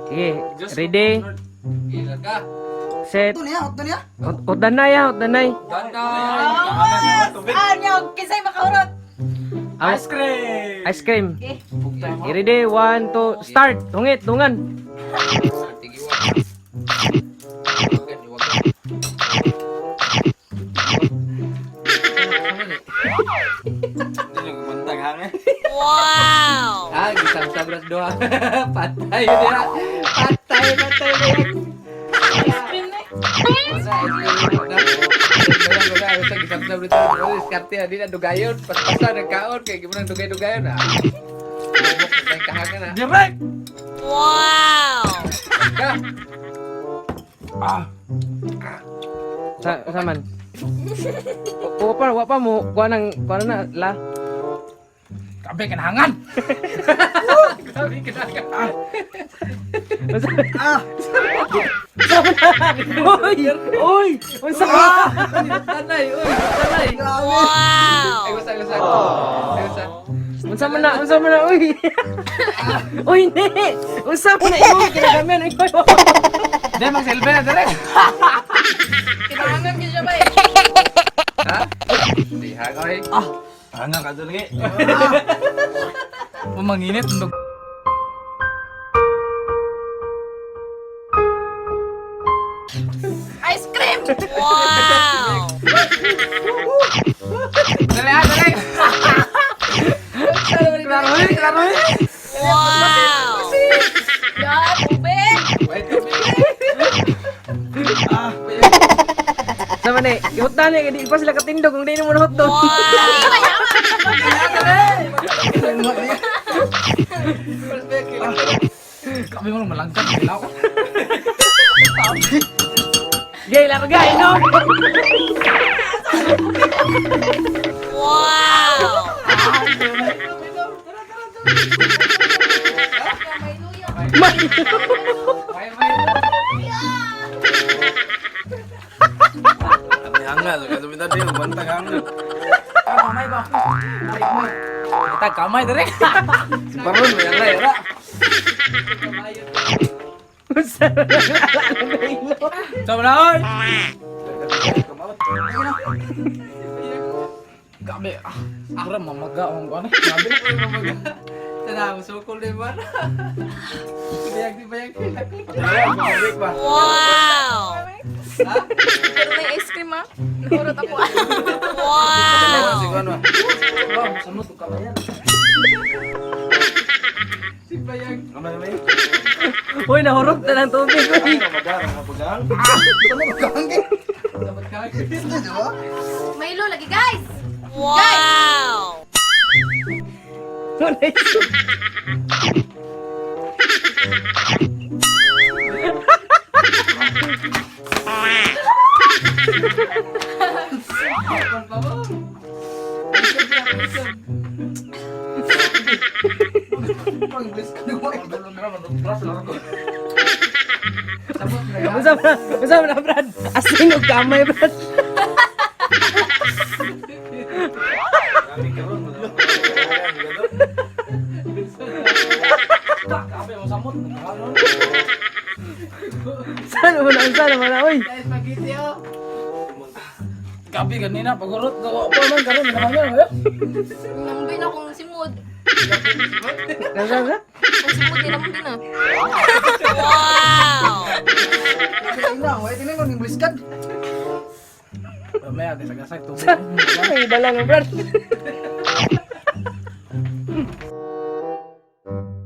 Sige, ready, Gila ka. set. Ito niya, ito niya. Utdanay ha, utdanay. Danay. Ano, kisay makahurot. Ice cream. Ice cream. Ready, one, two, start. Tungit, tungan. Tigiwan. Iwagan, iwagan. Hindi hangin. Wow! Ah, gisam-sam ras doha. Patay dia. Patay, patay dia. Ice cream na. Wala, ice cream. Wala, wala, wala. Gisam-sam dito. Diskarte, di na dugayon. Paspasan, nagkaon. Kaya gimana dugay-dugayon, ah. Bumok, may kahangan, ah. Direct! Wow! Ka. Ah! Sa saman. O pa, wa pa mo kuha ng kuha na la. Kabe kanahangan! Grabe kinahangan. Ah! Oy! Oy! Unsa ka? Tanay, uy, tanay. Wow! Ay, basta, basta. Ay, basta. Unsa man na? Unsa man na? Uy! Uy, ne! Unsa man na imo kinagamian? Uy, uy. Hindi, magsilbi na direct! Kinahangan ko siya ba eh. Ha? Di hangoy. Ah! Hangan ka doon lagi. Pumanginit. Ice cream! Wow! Dali, ah, dali. Klaro eh, klaro eh! Wow! Ya, tubig! Wait, tubig. Sa man eh, ihutdan eh, di pa sila katindog kung di na mo na hotdog. Kabe mo malangkat, hilaw. Gay, larga, inom! Wow! May, may. Hangal, kasi tadi bantang hangal. Kamay ba? Kita kamay direct. Si Baron may angay ra. Unsa man na ilo? Sama na oy. Gabi ah. Mura mamaga ang kuan. Gabi. Tana, musukol din ba? Bayag di bayag. Wow! Pero may ice cream ah. Nahurot ako ah. Wow! Bam, samot ko kamayan. Si bayag. Uy, nahurot na ng tubig. Uy. Dapat ka. Milo lagi guys! Wow! Wala iso. Kon pa mo. Unsa man na? Unsa man na, Brad? Asin og kamay, Brad. Gabi mo samot. Saan mo na? Unsa na man na, uy? Guys, spaghetti oh. Gabi ganina pagurot ko pa man karon naman eh. Nambi na kung simod. Unsa unsa? Kung simod, nilambi na. Wow! Mamaya kay sagasag tubig. Ay, dala nga, Brad.